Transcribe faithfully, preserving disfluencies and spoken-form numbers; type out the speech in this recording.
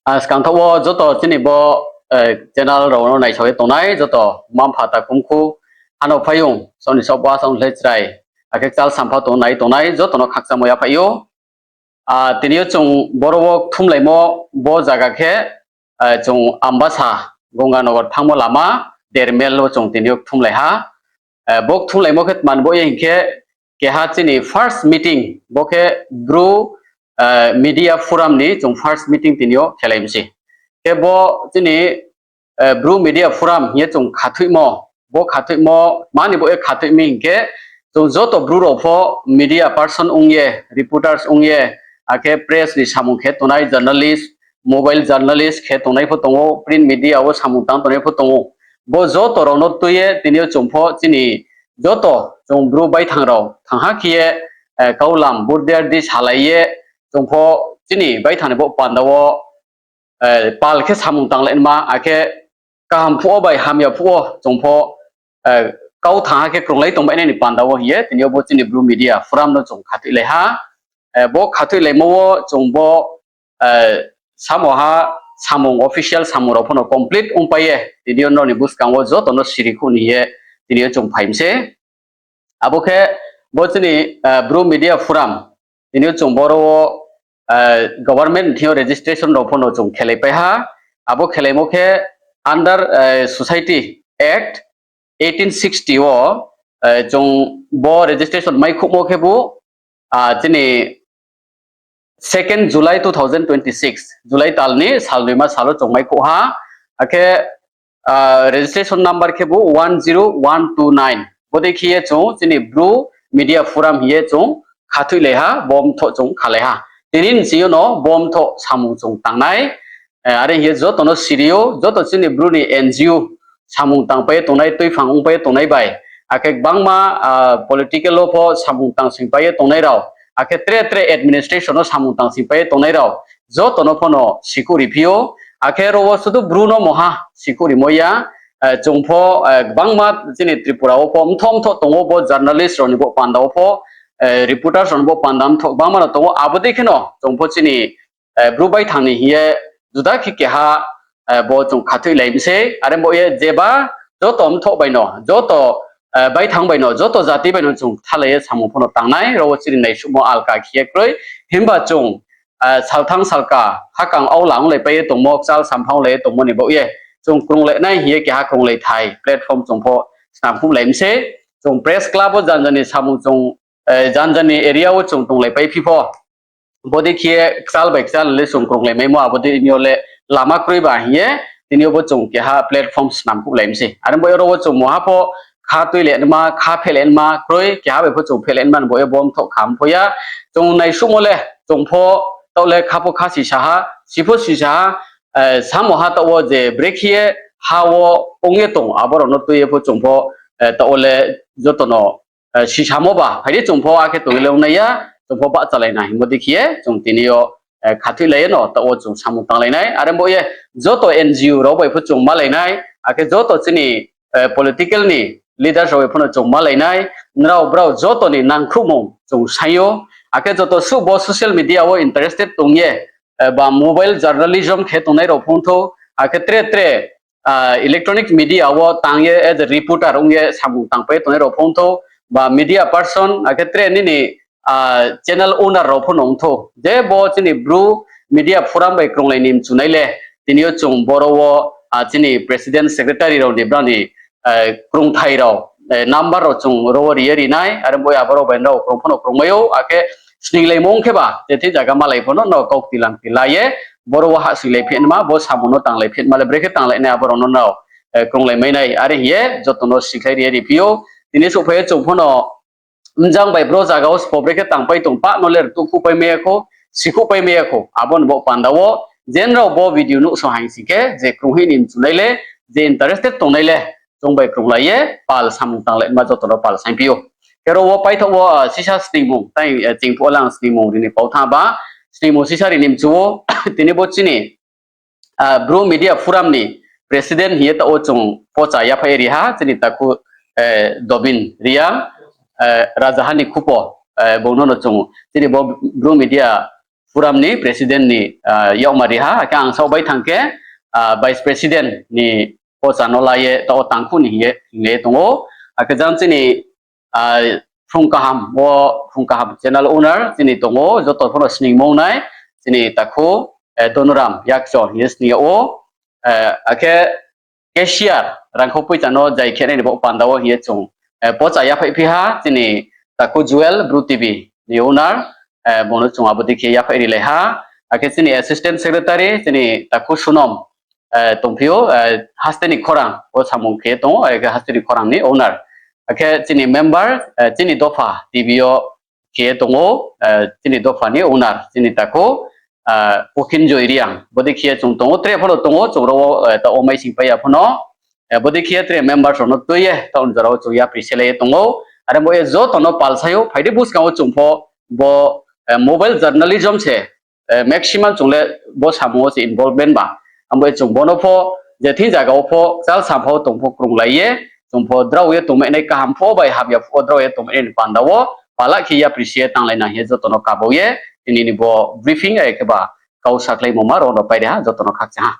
Skang thaoh wo joto chini bo channel rao no naisao ye tongnai joto mma-mpha, takhumkhu, hano phaiyong, saoh ni saohba, saoh ni le chrai, akhe kchal sampha tong nai tongnai joto no khakchangmo yaphaih ou. Tini yo chung boro wo kthumlaimo bo zaga khe, chung Ambasa, Ganganagar thanngmo lama, Dermel wo chung tini yo kthumlai ha. Bo kthumlaimo khe tma ni baoh ye hing khe, keha chini first meeting, bo khe Bru Media Forum ni chung first meeting tini yo khelai mi se. Khe bo chini Bru Media Forum hing ye chung khathoihmo, bo khathoihmo tma ni baoh ye khathoih mi hing khe, chung joto Bru rao pho media person ong ye, reporters ong ye, akhe press ni samung khe tongnai journalist, mobile journalist khe tongnai pho tong ou, print media wo samung tang tongnai pho tong ou. Bo joto rao no tui ye tini yo chung pho chini joto chung Bru baithang rao thangha khe ye, kaulam burder di salai ye, chung pho chini baithang ni bo panda wo pal khe samung tanglai nma, akhe kaham phuh wo bai hamya phuh wo chung pho kau thangha khe krunglai tongbai nai ni panda wo hing ye tini yo bo chini Bru Media Forum no chung khathoihlai ha. Bo khathoihlaimo wo chung bo samoha samung, official samung rao pho no complete ongpai ye tini yo nrao ni buskang wo joto no siri khuh ni hing ye tini yo chung phai mi se. Abo khe bo chini Bru Media Forum, tini yo chung boro wo government thing yo registration rao pho no chung khelaipai ha. Abo khelaimo khe under Society Act eighteen sixty wo chung bo registration maikhouhmo khebu chini second July two thousand twenty six, July tal ni salnoima sal wo chung maikhouh ha. Akhe registration number khebu one zero one two nine. Bodei khe ye chung chini Bru Media Forum hing ye chung khathoihlai ha, bo mthoh chung khalai ha. Tini ni sing yo no bo mthoh samung chung tangnai. Are hing ye joto no siri ou, joto chini Bru ni N G O samung tangpai ye tongnai, tuiphang ongpai ye tongnai bai, akhe gbangma political wo pho samung tangsingpai ye tongnai rao, akhe tre tre administration wo samung tangsingpai ye tongnai rao, joto no pho no sikhouh riphi ou. Akhe ro wo sudu Bru no mungha sikhouh rimo ya, chung pho gbangma chini Tripura wo pho mthoh mthoh tong ou, bo journalist rao ni bo panda wo pho, reporters rao ni bo panda mthoh gbangma no tong ou, abo dei kheno chung pho chini Bru baithang ni hing ye juda khe keha bo chung khathoihlai mi se. Are bo ye jeba joto mthoh bai no, joto baithang bai no, joto jati bai no chung kthalai ye samung pho no tangnai, ro wo chini naisuhmo alka khe ye kroi. Himba chung salthang salka hakang aola onglaipai ye tongmo, kchal sampha onglai ye tongmo ni baoh ye chung krunglai nai hing ye keha krunglai thai platform chung pho snamkhouhlai mi se. Chung press club wo janja ni samung chung janja ni area wo chung tonglaipai phi pho, bodei khe ye kchal bai kchal le chung krunglai maimo, abo dei ni yo le lama kroi ba hing ye tini yo bo chung keha platform snamkhouhlai mi se. Are bo ye ro wo chung mungha pho kha tuilai nma, kha phehlai nma kroi, keha bai pho chung phehlai nma ni bo ye bo mthoh kha mpho ya. Chung naisuhmo le chung pho taoh le kha pho kha sisa ha, si pho sisa ha, samoha taoh wo je brekhe ye ha wo ong ye tong, abo rao no tui ye pho chung pho taoh wo le joto no sisamo ba, phai di chung pho akhe tong ye le ong nai ya, chung pho bahchalai na hingmo dei khe ye chung tini yo khathoihlai ye no taoh wo chung samung tanglai nai. Are bo ye joto N G O rao bai pho chung malai nai, akhe joto chini political ni leaders rao bai pho no chung malai nai, nrao brao joto ni nangkhruhmung chung saing ou, akhe joto suh bo social media wo interested tong ye, ba mobile journalism khe tongnai rao phongthou, akhe tre tre electronic media wo tang ye as a reporter ong ye samung tangpai tongnai rao phongthou, ba media person, akhe tre nini channel owner rao pho no ongthou. Je bo chini Bru Media Forum bai krunglai ni mchunai le, tini yo chung boro wo chini president secretary rao ni brao ni krungthai rao, number rao chung ro wo ri ye ri nai, are bo ye abo rao bai nrao krung pho no krungmai ou, akhe sninglaimo ong khe ba, je thing zaga malai pho no nrao kaukti langti la ye, boro wo hahsoinglai phi nma, bo samung no tanglai phi nma le brekhe tanglai nai abo rao no nrao krunglai mai nai, are hing ye joto no sikhlai ri ye ri phi ou. Tini souhphai ye chung pho no mjang bai bro zaga wo sbo brekhe tangpai tong pah no le rtuhkhouhpai mai ya khou, sikhouhpai mai ya khou, abo ni bo panda wo je nrao bo video nuhsao haing sing khe, je krunghoih ni mchunai le, je interested tongnai le, chung bai krunglai ye pal samung tanglai nma joto no pal saingphi ou. Khe ro wo paithaoh wo sisa sningmung, tai chingphuh wo le ang sningmung ri ni pau thanng ba, sningmung sisa ri ni mchu ou, tini bo chini Bru Media Forum ni president hing ye taoh wo chung pocha yaphaih ye ri ha, chini takhu Dobin Reang, Rajaha ni Khupo, bung no no chung chini bo Bru Media forum ni president ni yakmari ha, akhe ang saoh bai thanng khe vice president ni pocha no la ye taoh wo tangkhuh ni hing ye hing ye tong ou. Akhe jang chini Phrung Kaham wo, Phrung Kaham channel owner chini tong ou, joto pho no sningmo nai, chini takhu Donuram Yakcho hing ye sning yag ou. Akhe cashier, rangkhou poicha no jai khe nai ni baoh panda wo hing ye chung pocha yaphaihphi ha chini takhu Jewel Bru TV ni owner, bung no chung abo dei khe yaphaih rilai ha. Akhe chini assistant secretary chini takhu Sunom tongphi ou, Haste ni Khorang wo samung khe tong ou, akhe Haste ni Khorang ni owner. Akhe chini member, chini dopha TV yo khe tong ou, chini dopha ni owner chini takhu Pokhinjoy Reang, bodei khe ye chung tong ou, tre pho no tong ou, chung ro wo taoh wo maising pai ya pho no, bodei khe ye tre members rao no tui ye taoh ni jora wo chung yapri selai ye tong ou. Are bo ye joto no palsai ou, phai di buskang wo chung pho bo mobile journalism se maximum chung le bo samung wo se involvement ba. Abo ye chung bo no pho je thing zaga wo pho kchal sampha wo tong pho krunglai ye, chung pho drao ye tongmai nai, kaham pho bai hamya pho drao ye tongmai nai ni panda wo pala khe yapri se ye tanglai nang hing ye joto no kabo ye tini ni bo briefing ai khe ba kau sakhlaimo ma ro no pai ri ha, joto no khakchang ha.